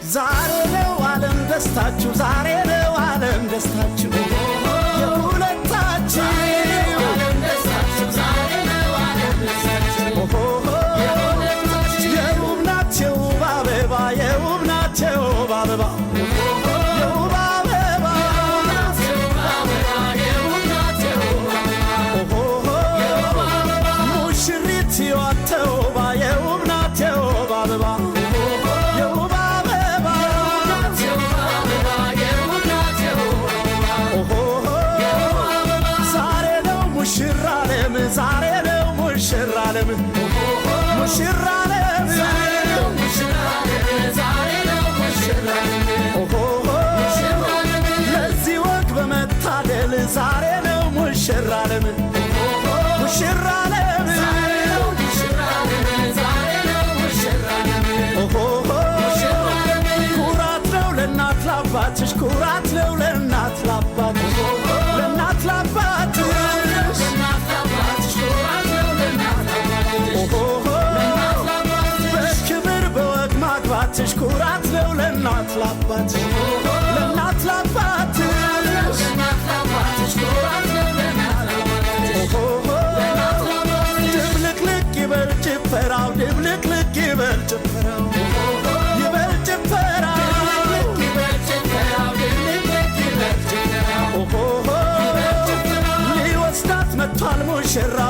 ዛሬ ነው ዓለም ደስታችሁ፣ ዛሬ ነው ዓለም ደስታችሁ የሁለታችሁ። ኦሆሆ የውብ ናት የውብ አበባ፣ የውብ ናት የውብ አበባ፣ የውብ አበባ። ኦሆሆ ሙሽሪት ሕይወት ተውባ፣ የውብ ናት የውብ አበባ፣ የውብ አበባ። ኦሆሆ ዛሬ ነው ሙሽራ ዓለም፣ ዛሬ ነው ሙሽራ ዓለም፣ ሙሽራ ዓለም። ኦሆሆ ለዚህ ወግ በመታደል ዛሬ ነው ሙሽራ ዓለም፣ ሙሽራ ዓለም። ኦሆሆ ኩራት ነው ለእናት ላባትሽ፣ ኩራት ነው ለእናት ላባትሽ፣ ለእናት ላባትሽ። ኦሆሆ በክብር በወግ ማግባትሽ ኩራት ነው ለእናት ላባትሽ፣ ለእናት ላባትሽ። ኦሆሆ ድብልቅልቅ ይበል ጭፈራው፣ ድብልቅልቅ ይበል ጭፈራው፣ ይበል ጭፈራው። ኦሆሆ ሊወስዳት መጥቷል ሙሽራው።